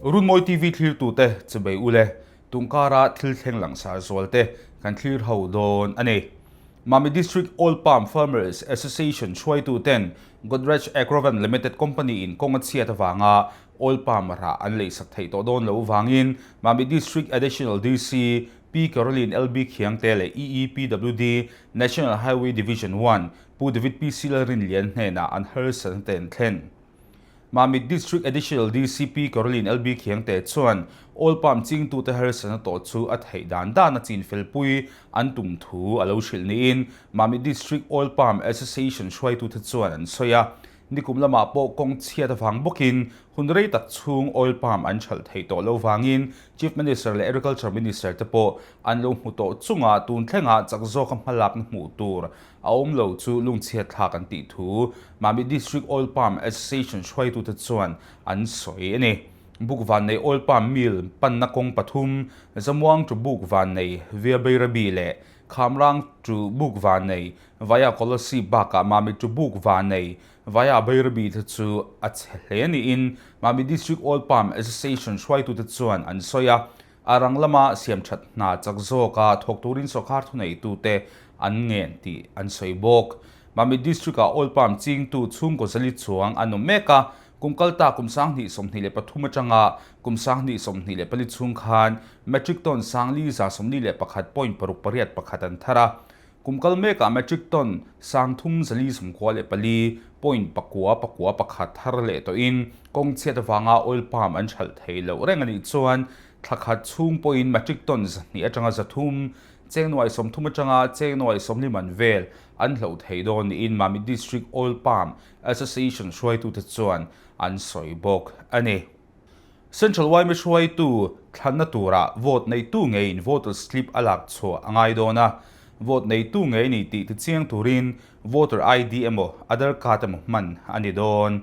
Runmawi TV thlirtute chubei ule tungkara thil thleng langsar zualte kan thlir ho dawn a ni. Mami District Oil Palm Farmers Association hruaituten Godrej Agrovet Limited Company in kawng a chhiat avanga oil palm rah an leisak theih tawh dawn loh vangin Mami District Additional DC Pi Caroline LB Khiangte leh EEPWD National Highway Division One Pu David PC Lalrinlian hnenah an harsatna te an thlen. Mamit District Additional DC Pi Caroline LB Khiangte chuan oil palm chingtute harsatna tawh chu a theih dan dan a chinfelpui an tum thu a lo hrilh niin Mamit District Oil Palm Association hruaitute chuan an sawi a. Nikum lamah pawh kawng chhiat avang bawkin hun rei tak chhung oil palm an hralh theih tawh lo vangin Chief Minister leh Agriculture Minister te pawh an lo hmu tawh chunga tun thlengah chak zawka hmalakna hmuh tur a awm lo chu lungchhiat thlak an tih thu Mamit District Oil Palm Association hruaitute chuan an sawi a ni. Buk vannei Oil Palm Mill panna kawng pathum, Zamuang to Buk vannei via Bairabi leh Khamrang to Buk vannei Vaya Kolasib bakah Mamit chu buk va nei Vaya Bairabi te chu a chhe hle niin Mamit District Oil Palm Association hruaitute chuan an sawi a, a rang lama siamthat hna chak zawka thawk turin sawrkar thuneitute an ngen tih an sawi bawk. Mamit District-ah Oil Palm chingtu chhungkaw zali chuang an awm mek a, kum kalta kum 2023 atanga kum 2024 chhung khan metric ton 4,041.681 an thar a, Kum kal mekah metric ton 3,394.9 91 thar leh tawhin kawng chhiat avanga oil palm an hralh thei loh reng a nih chuan thla khat chhung pawhin metric ton 200 atanga 300, cheng nuai 30 atanga cheng nuai 40 man vel an hloh thei dawn niin Mamit District Oil Palm Association hruaitute chuan an sawi bawk a ni. Central yma hruaitu thlanna turah vote neitu ngeiin voter slip a lak chhuah a ngai dawn a, vote neitu ngei ni tih tichiang turin voter ID emaw Aadhaar card emaw hman a ni dawn.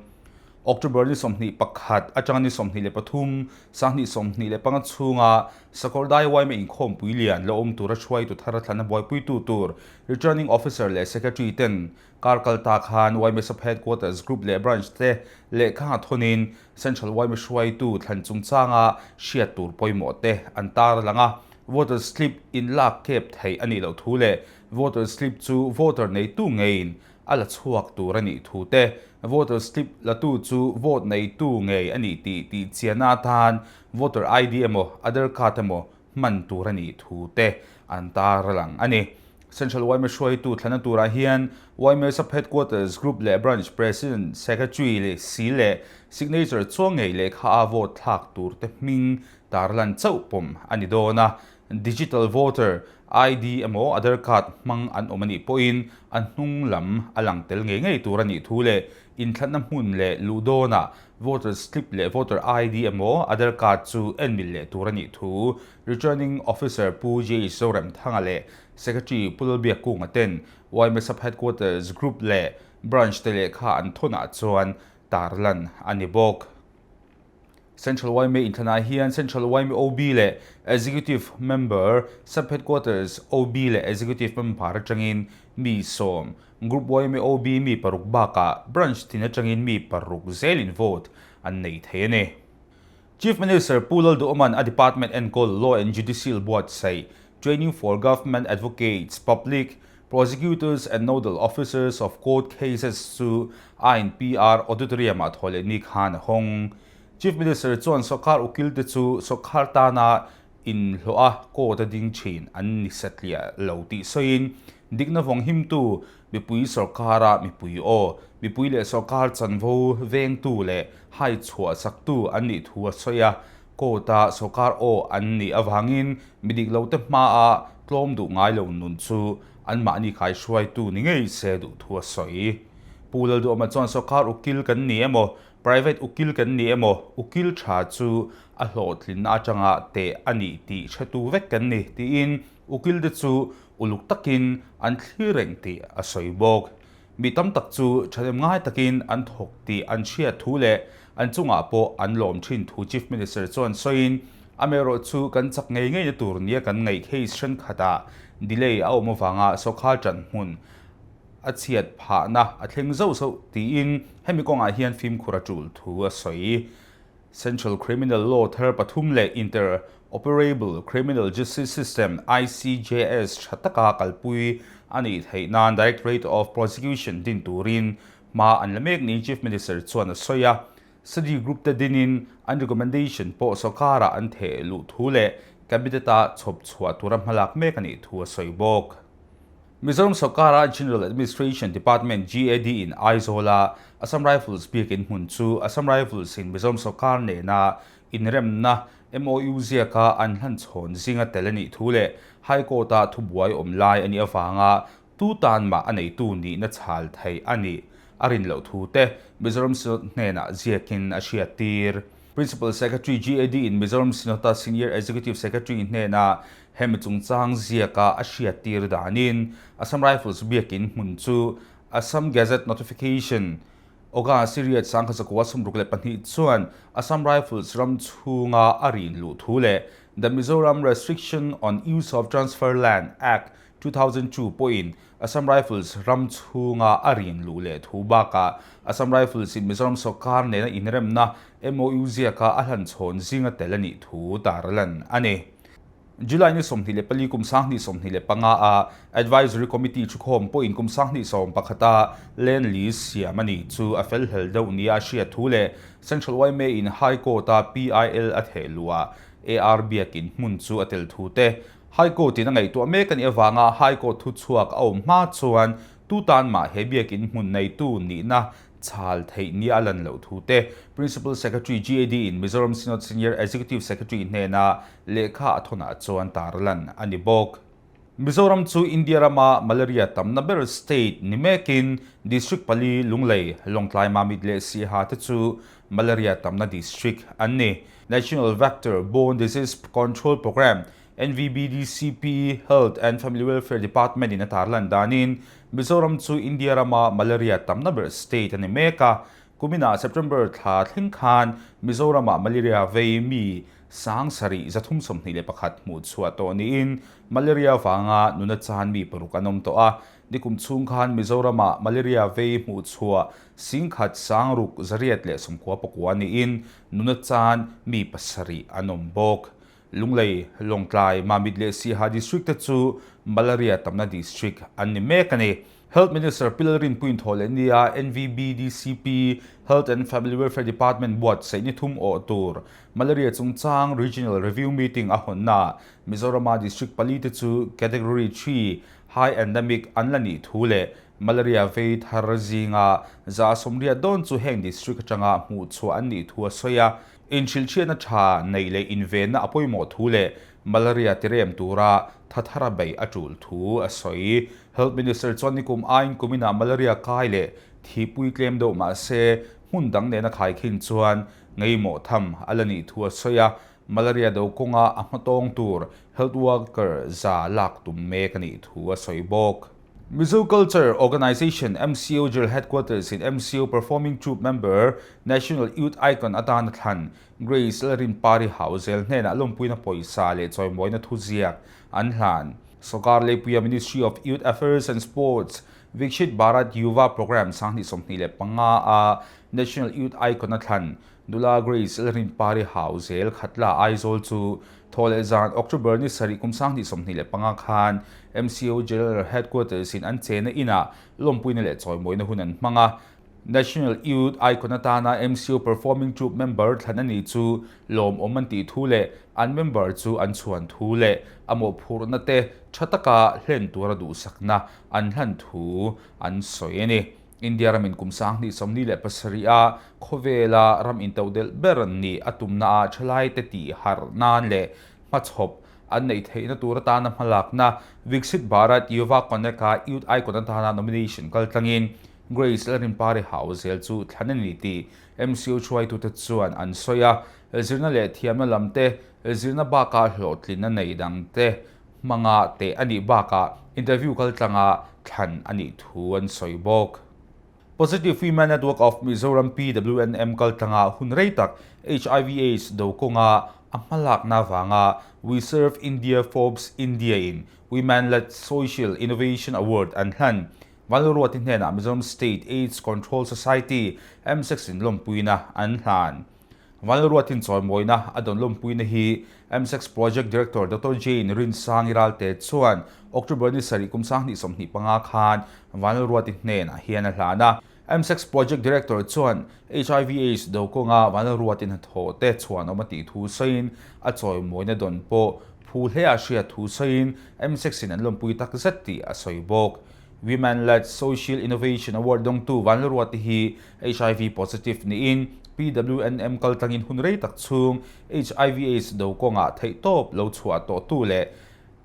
October ni 21 atanga ni 23, 2025 chhunga Sakawrdai yma inkhawmpui lian la awm tura hruaitu thar thlanna buaipuitu tur Returning Officer leh Secretary ten Kar kal ta khan yma Sub Headquarters Group leh Branch te lehkha thawnin Central yma hruaitu thlan chungchanga hriat tur pawimawh te an tar lang a, voter slip inlak kep theih a nih loh thu leh voter slip chu voter neitu ngeiin a la chhuak tur a nih thu te, voter slip latu chu vote neitu ngei a nih tih tihchiahna atan voter ID emaw Aadhaar card emaw hman tur a nih thu te an tar lang a ni. Central yma hruaitu thlanna turah hian yma Sub Headquarters Group leh Branch President, Secretary leh si leh Signature chuang ngei lehkha a vote thlak tur te hming tarlan chauh pawm a ni dawn a. Digital Voter ID emaw Aadhaar Card hmang an awm a nih pawhin a hnung lam a lang tel ngei ngei tur a nih thu leh inthlanna hmun leh luh dawnah Voter Slip leh Voter ID emaw Aadhaar Card chu en mil leh tur a nih thu Returning Officer Pu J Zoremthanga leh Secretary Pu Lalbiakkunga ten yma Sub Headquarters Group leh Branch te lehkha an thawnah chuan tarlan a ni bawk. Central yma inthlanah hian Central yma OB leh Executive Member, Sub Headquarters OB leh Executive Member atangin mi sawm, Group yma OB mi paruk bakah Branch tin atangin mi paruk zelin vote an nei thei a ni. Chief Minister Pu Lalduhawma'n a department enkawl Law and Judicial buatsaih Training for Government Advocates, Public Prosecutors and Nodal Officers of Court Cases chu INPR Auditorium-ah thaw leh ni khan a hawng. Chief Minister chuan sawrkar ukilte chu sawrkar tana inhlawh a court a ding thin an ni satliah lo tih sawiin dikna vawng himtu mipui sawrkara mipui aw, mipui leh sawrkar chanvo vengtu leh hai chhuah chaktu an nih thu a sawi a, court-a sawrkar aw an nih avangin mi dik lote hmaa tlawm duh ngai lo nun chu anmahni kaihruaitu ni ngei se duh thu a sawi. Pu Lalduhawma chuan sawrkar ukil kan ni emaw, private ukil kan ni emaw, ukil tha chu a hlawhtlinna atanga teh a nih tih hretu vek kan ni tiin ukil te chu uluk takin an thlir reng tih a sawi bawk. Mi tam tak chu thahnem ngai takin an thawk tih an hriat thu leh an chungah pawh an lawm thin thu Chief Minister chuan sawiin, Amaherawh chu kan chak ngei ngeina tur nia kan ngaih case thenkhatah delay a awm avanga sawrkhar ṭan hmun a chhiat phahna a thleng zauh zauh tiin hemi kawngah hian fimkhur a ṭul thu a sawi. Central Criminal Law thar pathum leh Inter Operable Criminal Justice System, ICJS, tha taka kalpui a nih theih nan Directorate of Prosecution din turin hma an la mek niin Chief Minister chuan a sawi a. Study Group te dinin an recommendation pawh sawrkarah an theh luh thu leh Cabinet-a chhawp chhuah tura hmalak mek a nih thu a sawi bawk. Mizoram sawrkara General Administration Department, GAD, in Aizawla Assam Rifles biakin hmun chu Assam Rifles in Mizoram sawrkar nena inremna MOU ziaka an hlanchhawn zinga tel a nih thu leh High Court-a thubuai awm lai a nih avanga tu tan mah a neitu nihna chhal theih a nih a rin loh thu te Mizoram Synod hnenah ziakin a hriattir. Principal Secretary GAD in Mizoram Synod-a Senior Executive Secretary hnenah hemi chungchang ziaka a hriattir danin Assam Rifles biakin hmun chu Assam Gazette Notification August riat sangkha 62 chuan Assam Rifles ram chhunga a rin luh thu leh The Mizoram Restriction on Use of Transfer Land Act 2002 pawhin Assam Rifles ram chhunga a rin luh leh thu bakah Assam Rifles in Mizoram sawrkar nena inremna MOU ziaka a hlanchhawn zinga tel a nih thu tarlan a ni. July ni 24 kum 2025 a Advisory Committee thukhawm pawhin kum 2011 a Land Lease siam a nih chu a fel hlel deuh nia a hriat thu leh Central yma in High Court a PIL a theh luh ah AR biakin hmun chu a tel thu te High Court in a ngaihtuah mek a nih avanga High Court thuchhuak a awm hma chuan tu tan mah he biakin hmun neitu nihna chhal theih nia a lan loh thu te Principal Secretary GAD in Mizoram Synod Senior Executive Secretary hnena lehkha a thawnah chuan tarlan a ni bawk. Mizoram chu India rama malaria tamna ber state ni mekin district pali Lunglei, Lawngtlai Mamit leh Siaha te chu malaria tamna district an ni. National Vector Borne Disease Control Programme, NVBDCP, Health and Family Welfare Department in a tarlan danin Mizoram chu India rama malaria tamna ber state a ni mek a. Kuminah September thla thleng khan Mizoramah malaria vei mi 7321 hmuh chhuah tawh niin malaria vanga nuna chan mi paruk an awm tawh a. Nikum chhung khan Mizoramah malaria vei hmuh chhuah 16,699 niin nuna chan mi pasarih an awm bawk. Lunglei, Lawngtlai, Mamit leh Siaha District te chu malaria tamna district an ni mek a ni. Health Minister Pi Lalrinpuiin thawh leh nia NVBDCP Health and Family Welfare Department buatsaih ni thum awh tur malaria chungchang Regional Review Meeting a hawnnaah Mizorama district pali te chu Category 3 High Endemic an la nih thu leh malaria vei thar zinga 180 dawn chu heng district atanga hmuh chhuah an nih thu a sawi a. Inhrilhchhiatna tha neih leh invenna a pawimawh thu leh malaria tirem tura tha thara beih a tul thu a sawi. Health Minister chuan nikum aiin kuminah malaria kai leh thihpui tlem deuh mah se hmun dang nena khaikhin chuan ngeimawh tham a la nih thu a sawi a, malaria do kawnga a hmatawng tur health worker za lak tum mek a nih thu a sawi bawk. Mizo Culture Organisation, MCO, General Headquarters in MCO Performing Troupe member, National Youth Icon atana thlan Grace Lalrinpari Hauzel hnenah lawmpuina pawisa leh chawimawina thuziak an hlan. Sawrkar Leipuia Ministry of Youth Affairs and Sports, Vikshit Bharat Yuva Programme 2025 a National Youth Icon a thlan Nula Grace Lalrinpari Hauzel Khatla Aizawl chu Thaw leh zan October ni sarih kum 2025 khan MCO General Headquarters in an chena inah lawmpuina leh chawimawina hun an hmang a. National Youth Icon atana MCO Performing Troupe member thlan a nih chu lawmawm an tih thu leh an member chu an chhuan thu leh a mawhphurhna te tha taka hlen tura duhsakna an hlan thu an sawi a ni. India ramin kum 2027 a khawvela ram intodelh ber nih a tumnaah thalaite tih harh nan leh hmachhawp an neih theihna tur atana hmalakna Viksit Bharat Yuva Connect-a Youth Icon atana nomination kaltlangin Grace Lalrinpari Hauzel chu thlan a ni tih MCO hruaitute chuan an sawi a. Zirna leh thiamna lamte zirna bakah hlawhtlinna nei dangte hmanga teh a nih bakah interview kaltlanga thlan a nih thu an sawi bawk. Positive Women Network of Mizoram, PWNM, kaltlanga hun rei tak HIV AIDS do kawnga a hmalakna avanga We Serve India Forbes India in Women-led Social Innovation Award an hlan. Vanlalruati hnenah Mizoram State AIDS Control Society, MSACS, in lawmpuina an hlan. Vanlalruatin chawimawina a dawn lawmpuina hi MSEX Project Director Doctor Jane Rinsangi Ralte chuan October ni sarih kum 2025 khan Vanlalruati hnenah hian a hlan a. MSEX Project Director chuan HIV Aids do kawnga Vanlalruati hnathawh te chhuanawm a tih thu sawiin a chawimawina dawn pawh phu hle a hriat thu sawiin MSEX in an lawmpui tak zet tih a sawi bawk. Women-led Social Innovation Award dawngtu Vanlalruati hi HIV positive niin PWNM kaltlangin hun rei tak chhung HIV Aids do kawngah theihtawp lo chhuah tawhtu leh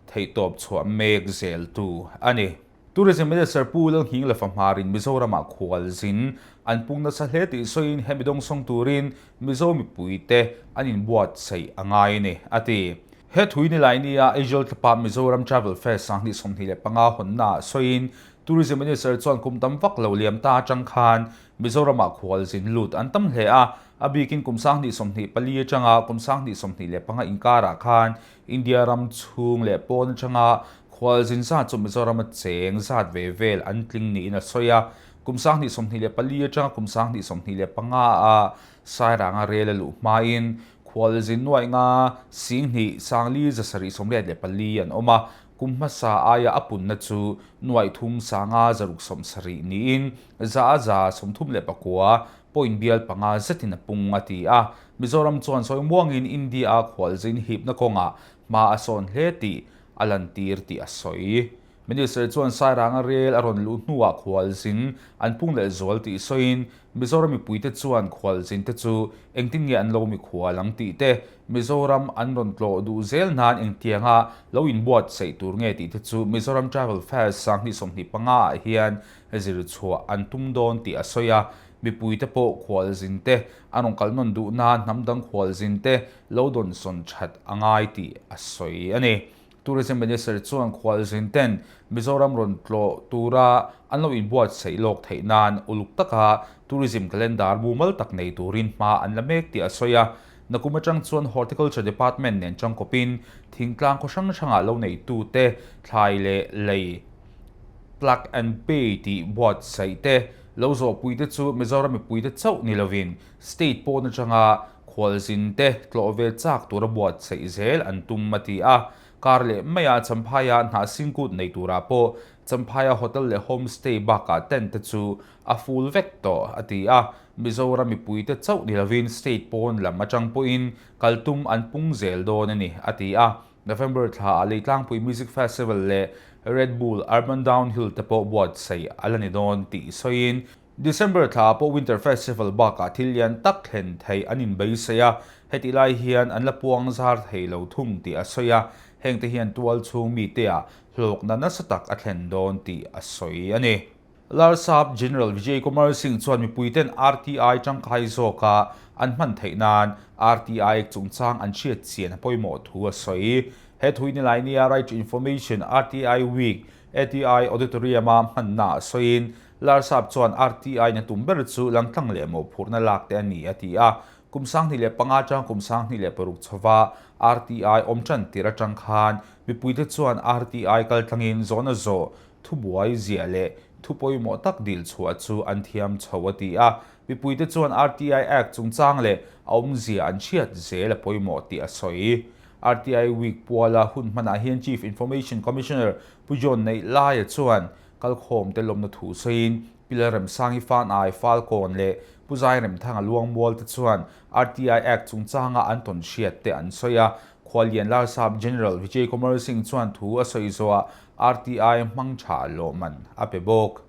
theihtawp chhuah mek zeltu a ni. Tourism Minister Pu Lalnghing Lafa Hmarin Mizoramah khualzin an pung nasa hle tih sawiin hemi dawngsawng turin Mizo mipuite an inbuatsaih a ngai a ni, a ti. He thui Nilaini-a Aizawl tlapa Mizoram Travel Fest 2025 hawnnaah sawiin Tourism Minister chuan kum tam vak lo liam ta atang khan Mizoramah khualzin lut an tam hle a, a bikin kum 2024 atanga kum 2025 inkarah khan India ram chhung leh pawn atanga khualzin zat chu Mizorama cheng zat ve vel an tling niin a sawi a. Kum 2024 atanga kum 2025 a Sairanga rel a luh hmain khualzin nuaih nga 10,000 474 an awm a, kum hmasa aia a punna chu nuaih thum sanga zaruk sawmsarih niin za a za 39 point bial panga zetin a pung a ti a. Mizoram chuan sawi muangin India-a khualzin hipna kawngah hma a sawn hle tih a lantir tih a sawi. Minister chuan Sairanga rel a rawn luh hnuah khualzin an pung leh zual tih sawiin Mizoram mipuite chuan khualzinte chu engtin nge an lo mikhual ang tih te, Mizoram an rawn tlawh duh zel nan engtianga lo inbuatsaih tur nge tih te chu Mizoram Travel Fest 2025 ah hian zir chhuah an tum dawn tih a sawi a. Mipuite pawh khualzinte an rawn kal nawn duh nan hnam dang khualzinte lo dawnsawn that a ngai tih a sawi a ni. Tourism Minister chuan khualzin ten Mizoram rawn tlawh tura an lo inbuatsaih lawk theih nan uluk taka tourism calendar mumal tak nei turin hma an la mek tih a sawi a. Nakum atang chuan Horticulture Department nen tangkawpin thingtlang khaw hrang hrangah lo neitute thlai leh lei, plug and pay tih buatsaih te lo zawhpuite chu Mizoram mipuite chauh ni lovin state pawn atanga Khualzin te tlawh ve chak tura buatsaih zel an tum a ti a, kar leh maia Champhaia hnah singkut nei turah pawh Champhaia hotel leh homestay bakah tent te chu a full vek tawh a ti a, Mizoram mipuite chauh ni lovin state pawn lam atang pawhin kal tum an pung zel dawn a ni a ti a, November thlaah Leitlangpui Music Festival leh Red Bull Urban Downhill te pawh buatsaih a la ni dawn tih sawiin December thla pawh Winter Festival bakah thil lian tak thlen theih an inbeisei a, hetih lai hian an la puang zar thei lo thung tih a sawi a, hengte hian tual chhung mite-ah hlawkna nasa tak a thlen dawn tih a sawi a ni. Larsap General Vijay Kumar Singh chuan mipuiten RTI tangkai zawka an hman theih nan RTI chungchang an hriat chian a pawimawh thu a sawi. He thui Nilainia Right to Information, RTI, Week, ATI Auditorium-a hmanna a sawiin Larsap chuan RTI na tum ber chu langtlang leh mawhphurhna lak te a ni a ti a. Kum 2005 atang kum 2006 chhova RTI awm tan tir atang khan mipuite chuan RTI kaltlangin zawhna zawh thubuai ziah leh thu pawimawh tak dil chhuah chu an thiam chho a ti a. Mipuite chuan RTI Act chungchang leh a awmzia an hriat zel a pawimawh tih a sawi. RTI Week puala hun hmanah hian Chief Information Commissioner Pu John Neihlaia chuan Kalkhawmte lawmna thu sawiin Pi Lalremsangi Fanai Falkawn leh Pu Zairemthanga Luangmual te chuan RTI Act chungchanga an tawn hriat te an sawi a. Khuallian Larsap General Vijay Kumar Singh chuan thu a sawi zawhah RTI hmang tha lawhman a pe bawk.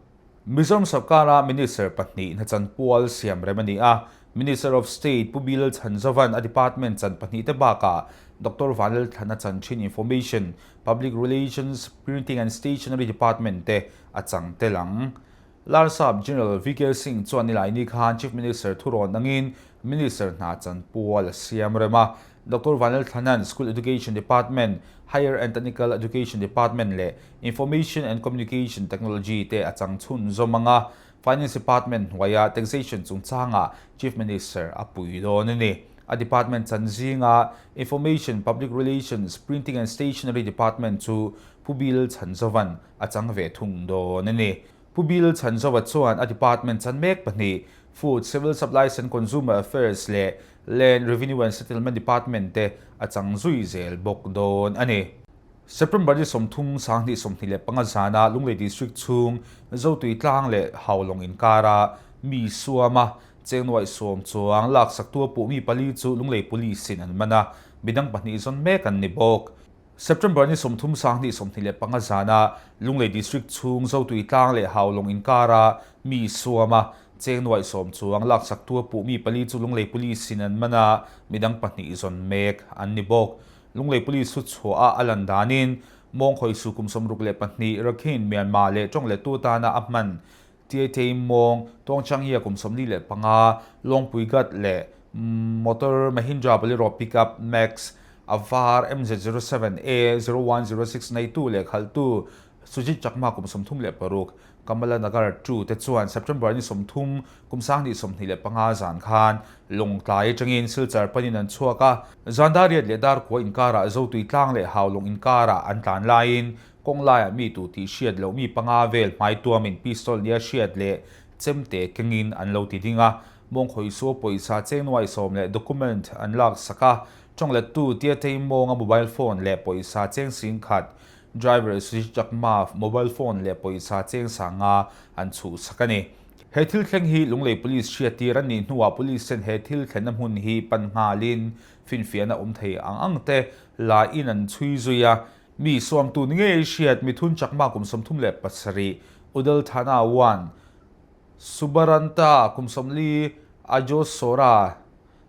Mizoram sorkara Minister pahnih hnachanpual siam rem a ni a, Minister of State Pu Bilal Chhanzovan a department chan pahnih te bakah Doctor Vanlalthlana Chanchin Information Public Relations, Printing and Stationery Department te a chang tel ang. Larsap General VK Singh chuan Nilaini khan Chief Minister thurawn angin Minister hna chanpual a siam rem a. Doctor Vanlalthlana'n School Education Department, Higher and Technical Education Department leh Information and Communication Technology te a chang chhunzawm ang a. Finance Department hnuaia Taxation chungchangah Chief Minister a pui dawn a ni. A department chan zinga Information, Public Relations, Printing and Stationery Department chu Pu Bill Chhanzovan a chang ve thung dawn a ni. Pu Bill Chhanzova chuan a department chan mek pahnih, Food, Civil Supplies and Consumer Affairs leh Land Revenue and Settlement Department te a chang zui zel bawk dawn a ni. September ni 30 2025 zana Lunglei District chhung Zotui tlang leh Haulawng inkara mi suama cheng nuaih sawm chuang laksak tua puh mi pali chu Lunglei Police in an man a, midang pahnih zawn mek an ni bawk. September ni 30 2025 zana Lunglei District chhung Zotui tlang leh Haulawng inkara mi suama cheng nuaih sawm chuang laksak tua puh mi pali chu Lunglei Police in an man a, midang pahnih zawn mek an ni bawk. Lunglei Police chu chhuah a a lan danin Mawngkhawisu kum 62 Rakhine, Myanmar leh tawng lettu atana a hman Tiaitei Mawng, Tawngchangya kum 45, Lawngpui Gat leh Motor Mahindra Bolero Pickup Max a var MZ 07 A 0106 neitu leh khalhtu Sujit Chakma kum 36, Kamala Nagar 2 te chuan September ni 30 kum 2025 zan khan Lawngtlai atangin Silchar panin an chhuak a. Zan dar riat leh dar kua inkarah Zotui tlang leh Haulawng inkarah an tlan laiin kawng laiah mi tu tih hriat loh mi panga vel hmai tuamin pistol nia hriat leh chemte kengin an lo ti ding a. Mawngkhawisu pawisa cheng nuai sawm leh document an lak sak a. Tawng lettu Tiatei Mawnga mobile phone leh pawisa cheng sing khat Driver Sujit Chakma mobile phone leh pawisa cheng sanga an chhuh sak a ni. He thil thleng hi Lunglei Police hriattir an nih hnuah Police ten he thil thlenna hmun hi pan nghalin finfiahna awm thei ang ang te la in an chhui zui a. Mi suamtu ni ngei hriat Mithun Chakma kum 37, Udal Thana 1, Subaranta kum 40, Ajos Sora,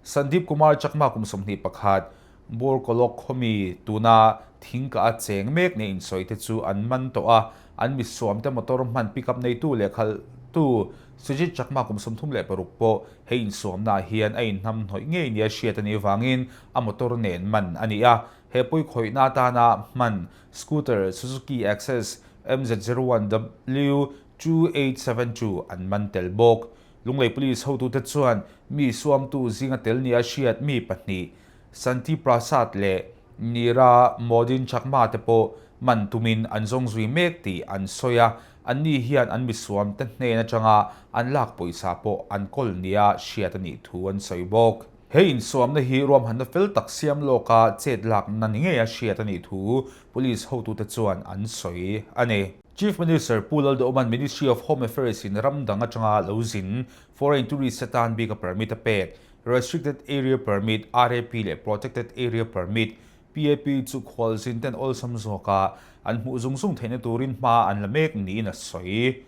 Sandeep Kumar Chakma kum 21, Borkolok khawmi tuna thing ka a cheng mek nia insawi te chu an man tawh a, an mi suamte motor hman pickup neitu leh khalhtu Sujit Chakma kum 36 pawh hei insuamnaah hian a inhnamhnawih ngei nia hriat a nih avangin a motor nen man a ni a. He pawikhawihna atana hman scooter Suzuki Access MZ 01 W 2872 an man tel bawk. Lunglei Police hotute chuan mi suamtu zinga tel nia hriat mi pahnih Santi Prasad leh Nira Modin Chakma te pawh man tumin an zawng zui mek tih an sawi a, anni hian an misuamte hnen atanga an lak pawisa pawh an kawl nia hriat a nih thu an sawi bawk. He insuamna hi ruahmanna fel tak siam lawka chet lakna ni ngeia hriat a nih thu Police hotute chuan an sawi a ni. Chief Minister Pu Lalduhawma'n Ministry of Home Affairs in ram dang atanga lo zin foreign tourist atan bika permit a pek Restricted Area Permit, RAP, leh Protected Area Permit, PAP, chu khualzin ten awlsam zawka an hmuh zung zung theihna turin hma an la mek niin a sawi.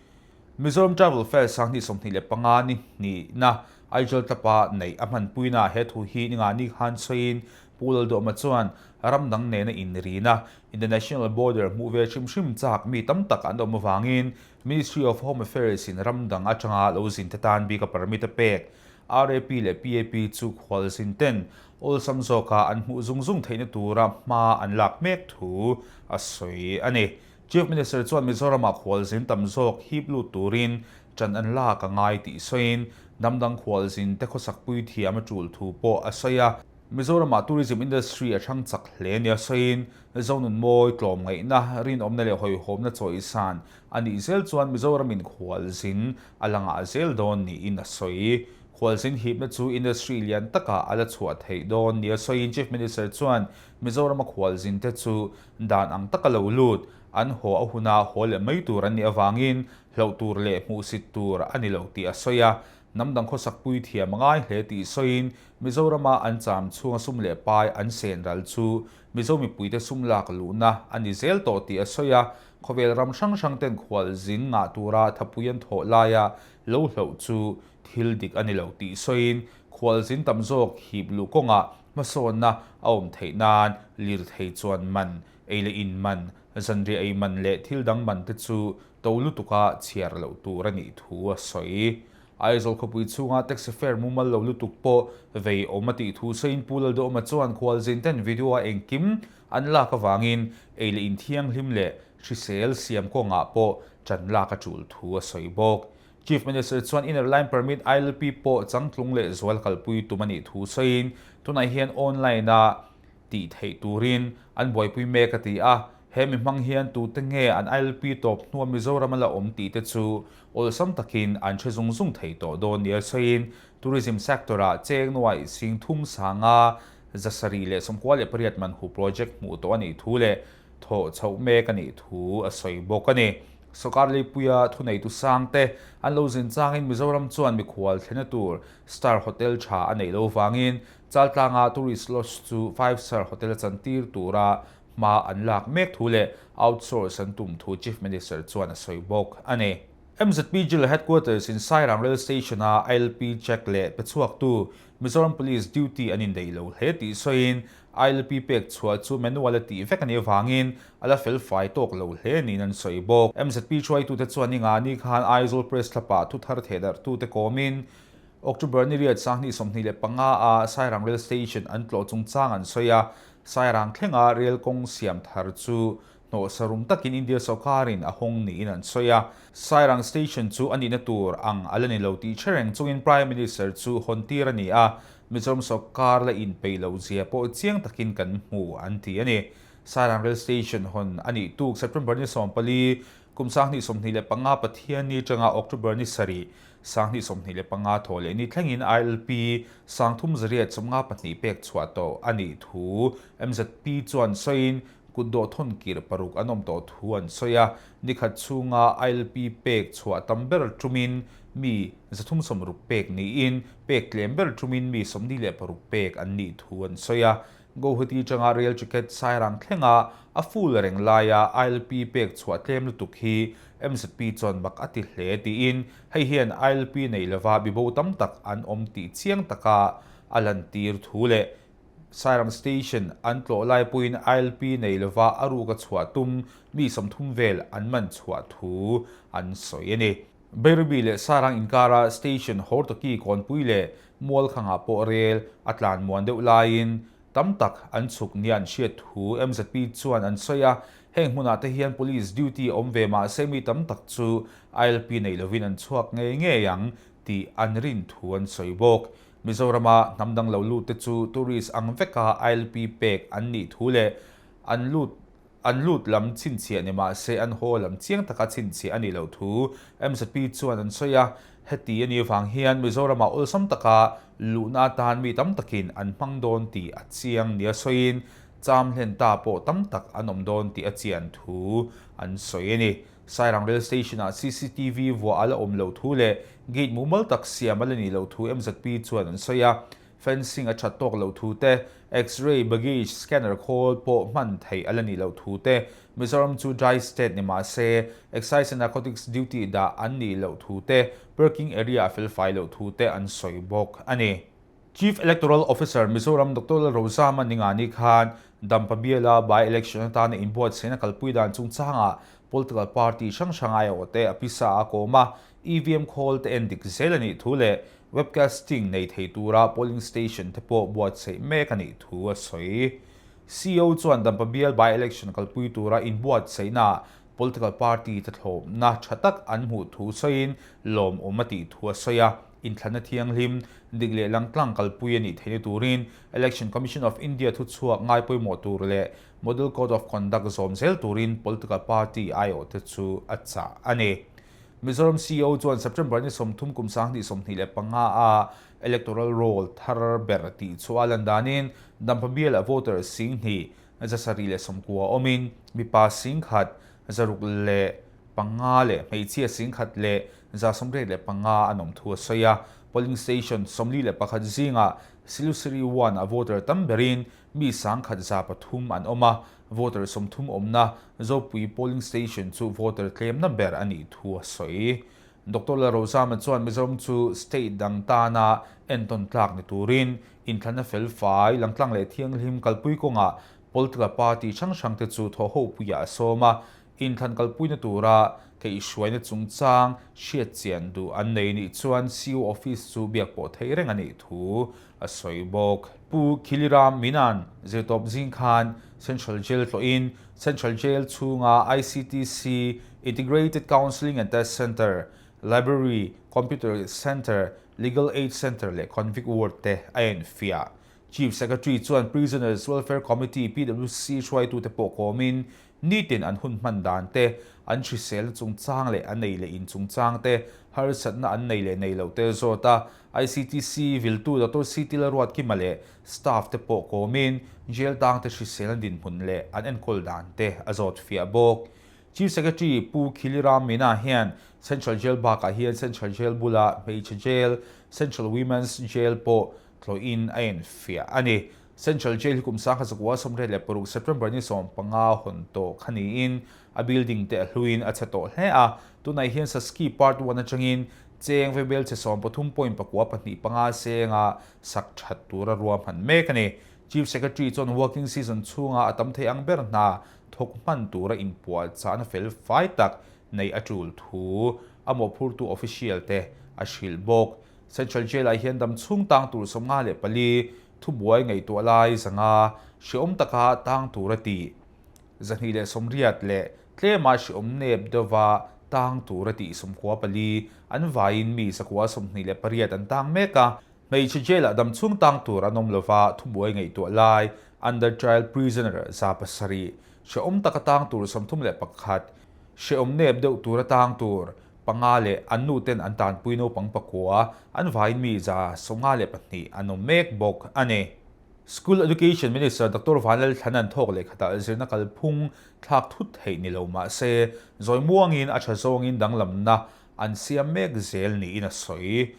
Mizoram Travel Fair 2025 ni hnihna Aizawl tlapa neih a hmanpuina he thu hi ningani khan sawiin Pu Lalduhawma chuan ram dang nena inrina International Border hmuh ve hrim hrim chak mi tam tak an awm avangin Ministry of Home Affairs in ram dang atanga lo zin te tan bika permit a pek RAP leh PAP chu khualzin ten awlsam zawka an hmuh zung zung theihna tura hma an lak mek thu a sawi a ni. Chief Minister chuan Mizoramah khualzin tam zawk hip lut turin ṭan an lak a ngai tih sawiin hnamdang khualzin te khawsakpui thiam a ṭul thu pawh a sawi a. Mizoramah tourism industry a hrang chak hle nia sawiin Zonunmawi tlawmngaihna, rinawmna leh hawihhawmna chawisan a nih zel chuan Mizoramin khualzin a la ngah zel dawn niin a sawi. Khualzin hipna chu industry lian takah a la chhuah theih dawn nia sawiin Chief Minister chuan Mizorama khualzin te chu dan ang taka lo lut, an haw a huna haw leh mai tur an nih avangin hlauh tur leh hmuhsit tur a ni lo tih a sawi a. Hnam dang khawsakpui thiam a ngai hle tih sawiin Mizorama an cham chhunga sum leh pai an sen ral chu Mizo mipuite sum lak luhna a ni zel tawh tih a sawi a, khawvel ram hrang hrang ten khualzin ngah tura thapui an thawh laia lo hloh chu thil dik a ni lo tih sawiin khualzin tam zawk hip luh kawngah hmasawnna a awm theih nan lirthei chuan man, ei leh in man, zanriah ei man leh thil dang man te chu to lutuka chhiar loh tur a nih thu a sawi. Aizawl khawpui chhunga taxi fare mumal lo lutuk pawh vei awm a tih thu sawiin Pu Lalduhawma chuan khualzin ten video-a engkim an lak avangin ei leh inthianghlim leh hrisel siam kawngah pawh ṭan lak a ṭul thu a sawi bawk. Chief Minister chuan Inner Line Permit, ILP, pawh changtlung leh zual kalpui tum a nih thu sawiin tunah hian online-a tih theih turin an buaipui mek a ti a, he mi hmang hian tute nge an ILP tawp hnua Mizoram a la awm tih te chu awlsam takin an hre zung zung thei tawh dawn nia sawiin. Tourism sector-ah cheng nuaih 30 798 man hu project hmuh tawh a nih thu leh thawh chhoh mek a nih thu a sawi bawk a ni. Sawrkar leipuia thuneitu sangte an lo zin changin Mizoram chuan mikhual thlena tur star hotel tha a neih lo vangin Chaltlanga tourist lodge chu five star hotel a chantir tura hma an lak mek thu leh outsource an tum thu Chief Minister chuan a sawi bawk a ni. MZP Jila Headquarters in Sairang Rail Station a ILP check leh pe chhuaktu Mizoram Police duty an indaih lo hle tih sawiin ILP pek chhuah chu manual a tih vek a nih avangin a la fel fai tawk lo hle niin an sawi bawk. MZP hruaitute chuan ni nga ni khan Aizawl Press Club-ah thuthar thehdarhtute kawmin October ni riat 2025 a Sairang Rail Station an tlawh chungchang an sawi a, Sairang thlenga rail kawng siam thar chu Hnawhsa rum takin India sawrkarin a hawng niin an sawi a, Sairang Station chu a nihna tur ang a la ni lo tih hre reng chungin Prime Minister chu hawn tir a ni a, Mizoram sawrkar la inpeih loh zia pawh chiang takin kan hmu an ti a ni. Sairang Rail Station hawn a nih tuk September ni 14, kum 2025 Pathianni atanga October ni 7, 2025 thaw leh ni thlengin ILP 3852 pek chhuah tawh a nih thu MZP chuan sawiin Kut dawh thawn kir paruk an awm tawh thu an sawi a, nikhat chhunga ILP pek chhuah tam ber tumin mi 360 pek niin pek tlem ber tumin mi 46 pek an nih thu an sawi a. Guwahati atanga rail ticket Sairang thlenga a full reng laia ILP pek chhuah tlem lutuk hi MZP chuan mak a ti hle tiin hei hian ILP nei lova bibo tam tak an awm tih chiang taka a lantir thu leh Sairang Station an tlawh lai pawhin ILP nei lova a ruk a chhuah tum mi 30 vel an man chhuah thu an sawi a ni. Bairabi leh Sairang inkara station Hortoki kawnpui leh Mualkhangah pawh rel a tlan muan deuh laiin tam tak an chhuk nia an hriat thu MZP chuan an sawi a, heng hmunah te hian police duty awm ve mah se mi tam tak chu ILP nei lovin an chhuak ngei ngei ang tih an rin thu an sawi bawk. Mizorama hnam dang lo lut te chu tourist ang veka ILP pek an nih thu leh an lut an lut lam chhinchhiah ni mah se an haw lam chiang taka chhinchhiah a nih loh thu MZP chuan an sawi a. Heti a nih vang hian Mizoramah awlsam taka luhna atan mi tam takin an hmang dawn tih a chiang nia sawiin cham hlen ta pawh tam tak an awm dawn tih a chian thu an sawi a ni. Sairang Rail Station-ah cctv vuah a la awm loh thu leh gate mumal tak siam a la nih loh thu MZP chuan an sawi a. Fencing a that tawk loh thu te, X-ray baggage scanner khawl pawh hman theih a la nih loh thu te, Mizoram chu dry state ni mah se Excise and Narcotics duty dah an nih loh thu te, parking area a felfai loh thu te an sawi bawk a ni. Chief Electoral Officer Mizoram Doctor Lalrozama Ningani khan Dampa biala by-election atana inbuatsaihna kalpui dan chungchangah political party hrang hrang aiawhte a pisa a kawm a, EVM khawl te en dik zel a nih thu leh webcasting nei thei tura polling station te pawh buatsaih mek a nih thu a sawi. CEO chuan Dampa bial by-election kalpui tura inbuatsaihnaah Political party te thlawpna tha tak an hmuh thu sawiin lawmawm a tih thu a sawi a, inthlanna thianghlim, dik leh langtlang kalpui a nih theihna turin Election Commission of India thuchhuak ngai pawimawh tur leh Model Code of Conduct zawm zel turin political party aiawhte chu a chah a ni. Mizoram CEO chuan September ni 30 kum 2025 a Electoral Roll thar ber tih chu a lan danin Dampa bialah voter 20,000 790 awmin mipa 10,000 605 leh hmeichhia 1,185 an awm thu a sawi a. Polling station 41 zingah Silusiri one a voter tam berin mi 1,103 an awm a, voter 30 awmna Zopui polling station chu voter tlemna ber a nih thu a sawi. Doctor Lalrozama chuan Mizoram chu state dang tana entawn tlak ni turin inthlanna felfai, langtlang leh thianghlim kalpui kawngah political party hrang hrangte chu thawhhopuiah a sawm a, inthlan kalpuina tura kaihhruaina chungchang hriatchian duh an nei nih chuan CO office chu biak pawh theih reng a nih thu a sawi bawk. Pu Khiliram Minan zirtawp zing khan Central Jail tlawhin Central Jail chhunga ICTC, Integrated Counselling and Test Centre, Library, Computer Centre, Legal Aid Centre leh Convict Ward te a enfiah. Chief Secretary chuan Prisoners Welfare Committee, PWC, hruaitute pawh kawmin nitin an hun hman dan te, an hriselna chungchang leh an ei leh in chungchang te harsatna an nei leh nei loh te zawt a, ICTC viltu Doctor CT Lalruatkima leh staff te pawh kawmin jail tangte hriselna dinhmun leh an enkawl dan te a zawt fiah bawk. Chief Secretary Pu Khiliram Meena hian Central Jail bakah hian Central Jail bula hmeichhe jail, Central Women's Jail pawh tlawhin a enfiah a ni. Central Jail hi kum 1986 September ni 15 hawn tawh kha niin a building te a hluin a chhe tawh hle a, tunah hian Saski Part One atangin cheng vebel chhe 13.42 senga sak that tura ruahman mek a ni. Chief Secretary chuan working season chhunga a tam thei ang ber hna thawk hman tura inpuahchahna fel fai tak neih a tul thu a mawhphurtu official te a hrilh bawk. Central Jail ah hian dam chhung tang tur 54 thubuai ngaihtuah lai 500 hreawm taka tang tur a tih. 280 leh tlema hreawm nep deuha tang tur a tih 94 an vaiin mi 128 an tang mek a. Hmeichhe jail-ah dam chhung tang tur an awm lova thubuai ngaihtuah lai, under trial prisoner, 700, hrehawm taka tang tur 31, hrehawm nep deuh tura tang tur panga leh an nuten an tanpui naupang pakua, an vaiin mi 52 an awm mek bawk a ni. School Education Minister Doctor Vanlalthlana'n thawk leh khatah zirna kalphung thlak thut theih ni lo mah se, zawi muangin a tha zawngin danglamna an siam mek zel niin a sawi.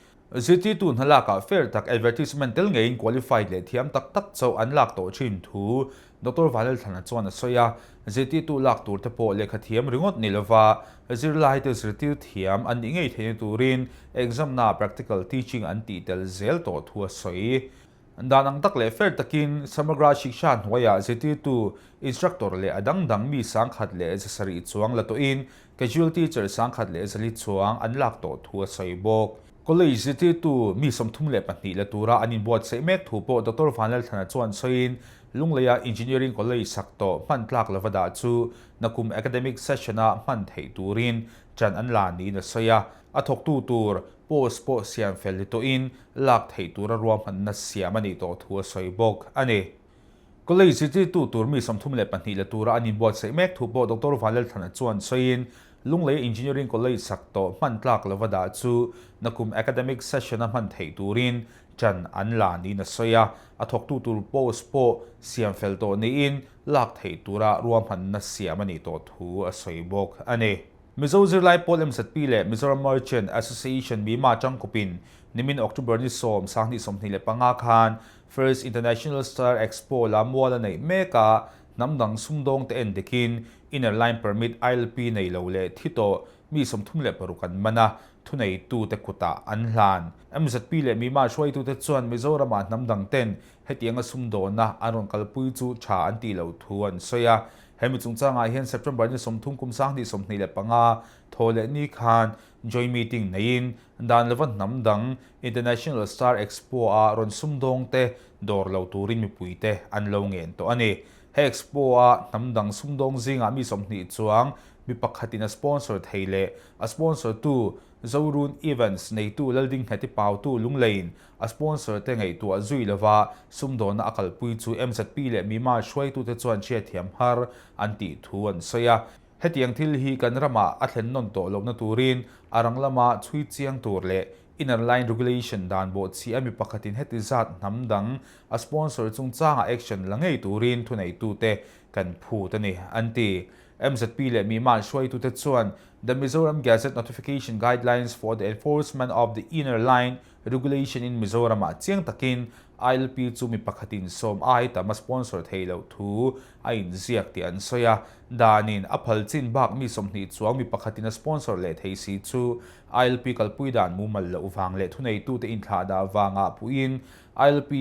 Zirtirtu hna lakah fair tak advertisement tel ngeiin qualified leh thiam tak tak chauh an lak tawh thin thu Doctor Vanlalthlana chuan a sawi a, zirtirtu lak tur te pawh lehkha thiam ringawt ni lova zirlaite zirtir thiam an nih ngei theihna turin exam-naa practical teaching an tih tel zel tawh thu a sawi. Dan ang tak leh fair takin Samagra Shiksha hnuaiah zirtirtu, instructor leh a dang dang mi 1700 chuang la tawhin casual teacher 1400 chuang an lak tawh thu a sawi bawk. College zirtirtu mi 32 la tura an inbuatsaih mek thu pawh Doctor Vanlalthlana chuan sawiin Lungleia Engineering College sak tawh hman tlak lova dah chu nakum academic session-a hman theih turin ṭan an la niin a sawi a, a thawktu tur Post pawh siam fel ni tawhin lak theih tura ruahmanna siam a nih tawh thu a sawi bawk a ni. College zirtirtu tur mi 32 la tura an inbuatsaih mek thu pawh Doctor Vanlalthlana chuan sawiin Lunglei Engineering College sak tawh hman tlak lova dah chu nakum academic session-a hman theih turin ṭan an la niin a sawi a, a thawktu tur post pawh siam fel tawh niin lak theih tura ruahmanna siam a nih tawh thu a sawi bawk a ni. Mizo zirlai pawl MZP leh Mizoram Merchant Association Mima tangkawpin nimin October ni 10, 2025 khan First International Star Expo la mual a neih mek a, hnam dang sumdawngte en dikin Inner Line Permit, ILP, nei lo leh thi tawh mi 36 an man a, thuneitute kutah an hlan. MZP leh Mima hruaitute chuan Mizoramah hnam dangten hetianga sumdawna an rawn kalpui chu tha an tih loh thu an sawi a. Hemi chungchangah hian September ni 30 kum 2025 thaw leh ni khan joint meeting neiin dan lova hnam dang International Star Expo-a rawn sumdawngte dawr lo turin mipuite an lo ngen tawh a ni. He Expo-a hnam dang sumdawng zingah mi 20 chuang mi pakhatin a sponsor thei leh a sponsor tu Zorun Events neitu Laldingheti Pautu Lungleiin A sponsor te ngaihtuah zui lova sumdawnna a kalpui chu MZP leh Myanmar hruaitute chuan hriatthiam har an tih thu an sawi a. Hetiang thil hi kan ramah a thlen nawn tawh lohna turin a rang lama chhui chiang tur leh Inner Line Regulation dan bawhchhi a mi pakhatin heti zat hnam dang a sponsor chungchangah action la ngei turin thuneitute kan phut a ni, an ti. MZP leh Myanmar hruaitute chuan The Mizoram Gazette Notification Guidelines for the Enforcement of the Inner Line Regulation in Mizoramah chiang takin ILP chu mi pakhatin sawm ai tam a sponsor thei loh thu a inziak tih an sawi a. Danin a phal chin bak mi 20 chuang mi pakhatin a sponsor leh thei si chu ILP kalpui dan mumal loh vang leh thuneitute inthlahdah vangah puiin ILP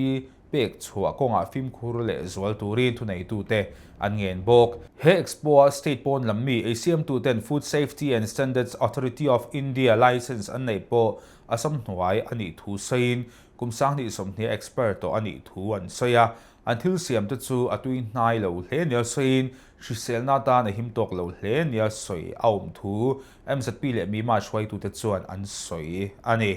pek chhuah kawngah fimkhur leh zual turin thuneitute an ngen bawk. He Expo-a state pawn lam mi eisiamtuten Food Safety and Standards Authority of India licence an neih pawh a sawmhnuai a nih thu sawiin kum 2020 a expert tawh a nih thu an sawi a. An thil siamte chu a tui hnai lo hle nia sawiin hriselna atan a him tawk lo hle nia sawi a awm thu MZP leh Mima hruaitute chuan an sawi a ni.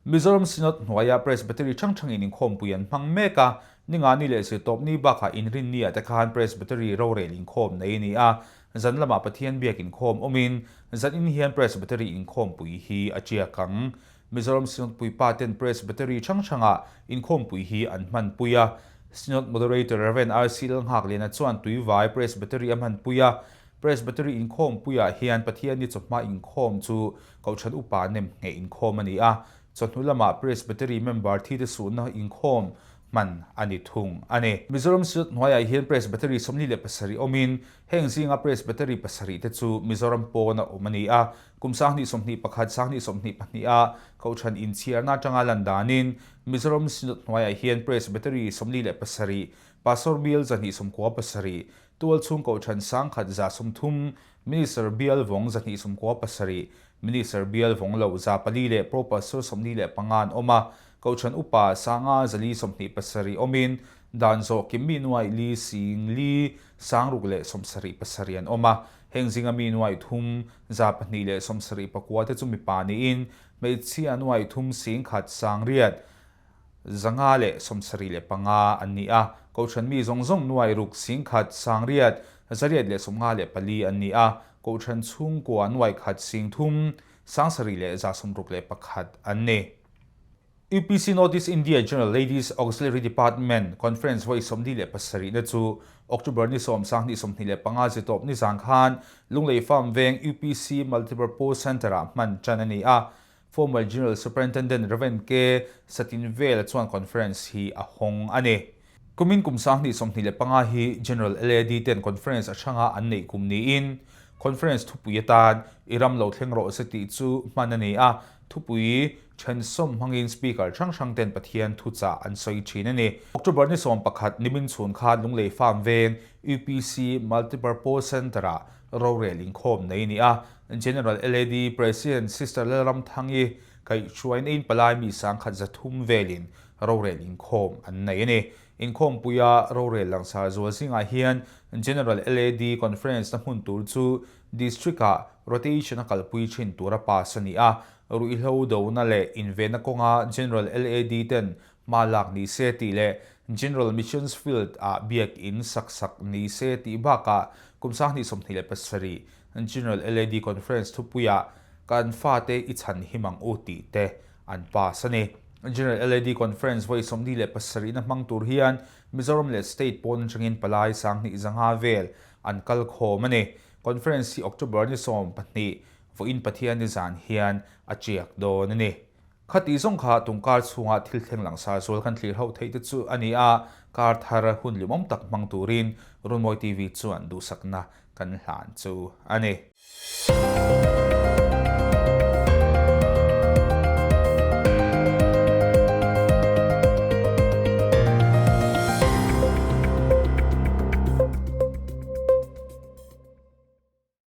Mizoram Synod hnuaia Presbytery hrang hrangin inkhawmpui an hmang mek a, Ningani leh Zirtawpni bakah Inrinni-ah te khan Presbytery rorel inkhawm nei a ni a. Zan lamah Pathian biak inkhawm awmin zan in hian Presbytery inkhawmpui hi a tiak ang. Mizoram Synod puipa ten Presbytery hrang hrangah inkhawmpui hi an hmanpui a. Synod Moderator Rev. RC Lalnghakliana chuan Tuivai Presbytery a hmanpui a. Presbytery inkhawmpuiah hian Pathianni chawhma inkhawm chu Kohhran upa nem ngheh inkhawm a ni a. Chawhnu lamah Presbytery member thite suhna inkhawm hman a ni thung a ni. Mizoram Synod hnuaiah hian Presbytery 47 awmin heng zinga Presbytery pasarih te chu Mizoram pawna awm a ni a. Kum 2021, 2022 a Kohhran inchhiarna atanga lan danin Mizoram Synod hnuaiah hian Presbytery 47, Pastor Bial 297, Tualchhung Kohhran 1130, Minister Bial vawng 297, Minister Bial vawng loh 400 leh Pro Pastor 45 an awm a, Kohhran Upa 5 427 awmin dan zawh kim mi nuaih li sing li sangruk leh 77 an awm a. Heng zinga mi nuaih thum 279 te chu mipa niin hmeichhia nuaih thum sing khat sang riat 575 an ni a. Kohhran mi zawng zawng nuaih ruk sing khat sang riat 854 an ni a. Kohhran chhungkua nuaih khat sing thum 7161 an ni. UPC North East India General Ladies Auxiliary Department Conference vawi 47 na chu October ni 10 2025 zitawp ni zan khan Lunglei Farm Veng UPC Multipurpose Centre-ah hman tan a ni a. Former General Superintendent Rev. K. Satinvela chuan conference hi a hawng a ni. Kumin kum 2025 hi General LAD ten conference a hranga an neih kum niin conference thupui atan i ram lo thleng rawh se tih chu hman a ni a, thupui thensawm hmangin speaker hrang hrang ten Pathian thuchah an sawi thin a ni. October ni 11 nimin chhun khan Lunglei Farm Veng UPC Multipurpose Centre-ah rorel inkhawm nei a ni a, General LAD President Sister Lalramthangi kaihhruaina in palai mi 1300 velin rorel inkhawm an nei a ni. Inkhawmpuia rorel langsar zual zingah hian General LAD Conference na hmun tur chu District-ah rotation a kalpui thin tura pass a ni a, ruihhlo dona leh invenna kawnga General LAD ten hma lak ni se tih leh General Missions Field-ah biakin sak sak ni se tih bakah kum 2027 General LAD Conference thupuiah kan fate i chhan him ang u tih te an pass a ni. General LAD Conference vawi 47 na hmang tur hian Mizoram leh State pawn atangin palai 2500 vel an kal khawm a ni. Conference hi October ni 12 vawiin Pathian ni zan hian a tiak dawn a ni. Khati zawng kha tungkar chhunga thil thleng langsar zual kan thlir ho theih te chu a ni a, kar thar hun limawm tak hmang turin Runmawi TV chuan duhsakna kan hlan chu a ni.